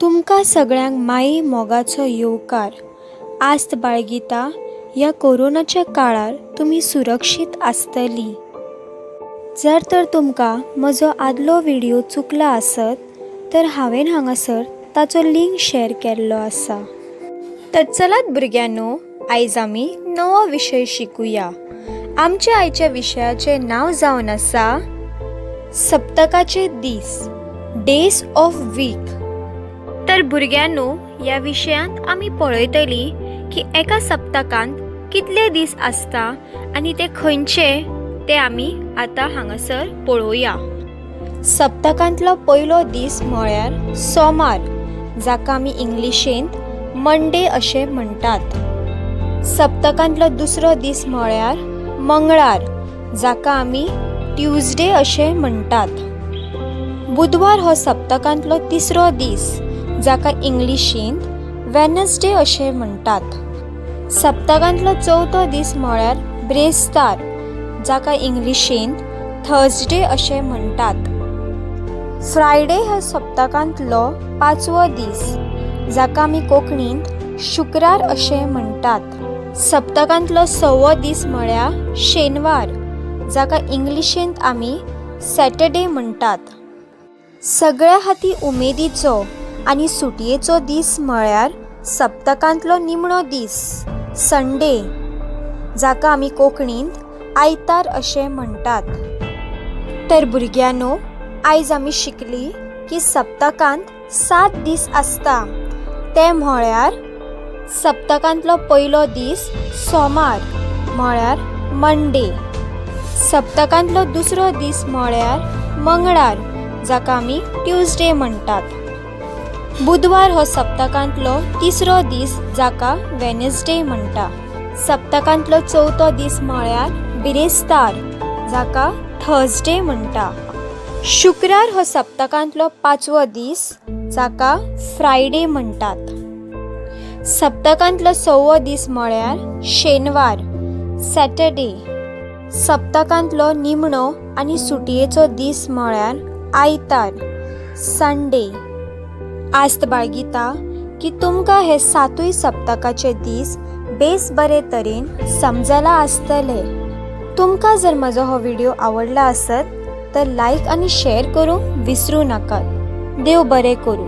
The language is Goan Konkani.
तुमकां सगळ्यांक माये मोगाचो येवकार. आस्त बाळगिता ह्या कोरोनाच्या काळार तुमी सुरक्षीत आसतली. जर तर तुमकां म्हजो आदलो व्हिडियो चुकला आसत तर हांवें हांगासर ताचो लिंक शेअर केल्लो आसा. तर चलात भुरग्यांनो, आयज आमी नवो विशय शिकुया. आमच्या आयच्या विशयाचें नांव जावन आसा सप्तकाचे दीस, डेज ऑफ वीक. तर भुरग्यांनो, ह्या विशयांत आमी पळयतली की एका सप्तकांत कितले दीस आसता आनी ते खंयचे ते आमी आतां हांगासर पळोवया. सप्तकांतलो पयलो दीस म्हळ्यार सोमार, जाका आमी इंग्लिशेंत मंडे अशें म्हणटात. सप्तकांतलो दुसरो दीस म्हळ्यार मंगळार, जाका आमी ट्युजडे अशें म्हणटात. बुधवार हो सप्तकांतलो तिसरो दीस, जाका इंग्लिशींत वेनसडे अशें म्हणटात. सप्तकांतलो चवथो दीस म्हळ्यार ब्रेस्तार, जाका इंग्लिशींत थर्सडे अशें म्हणटात. फ्रायडे हो सप्तकांतलो पांचवो दीस, जाका आमी कोंकणींत शुक्रार अशें म्हणटात. सप्तकांतलो सवो दीस म्हळ्यार शेनवार, जाका इंग्लिशींत आमी सॅटरडे म्हणटात. सगळ्या खातीर उमेदीचो आनी सुटयेचो दीस म्हळ्यार सप्तकांतलो निमणो दीस संडे, जाका आमी कोंकणींत आयतार अशें म्हणटात. तर भुरग्यांनो, आयज आमी शिकली की सप्तकांत 7 दीस आसता, ते म्हळ्यार सप्तकांतलो पयलो दीस सोमार म्हळ्यार मंडे, सप्तकांतलो दुसरो दीस म्हळ्यार मंगळार, जाका आमी ट्युजडे म्हणटात. बुधवार हो सप्तकांतलो तिसरो दीस, जाका वेनसडे म्हणटा. सप्तकांतलो चवथो दीस म्हळ्यार बिरेस्तार, जाका थर्सडे म्हणटा. शुक्रार हो सप्तकांतलो पांचवो दीस, जाका फ्रायडे म्हणटात. सप्तकांतलो सवो दीस म्हळ्यार शेनवार, सॅटरडे. सप्तकांतलो निमणो आनी सुटयेचो दीस म्हळ्यार आयतार, संडे. आस्त बाळगिता की तुमकां हे 7 सप्तकाचे दीस बेस बरे तरेन समजला आसतले. तुमकां जर म्हजो हो व्हिडियो आवडला आसत तर लायक आनी शेअर करूंक विसरूं नाकात. देव बरें करूं.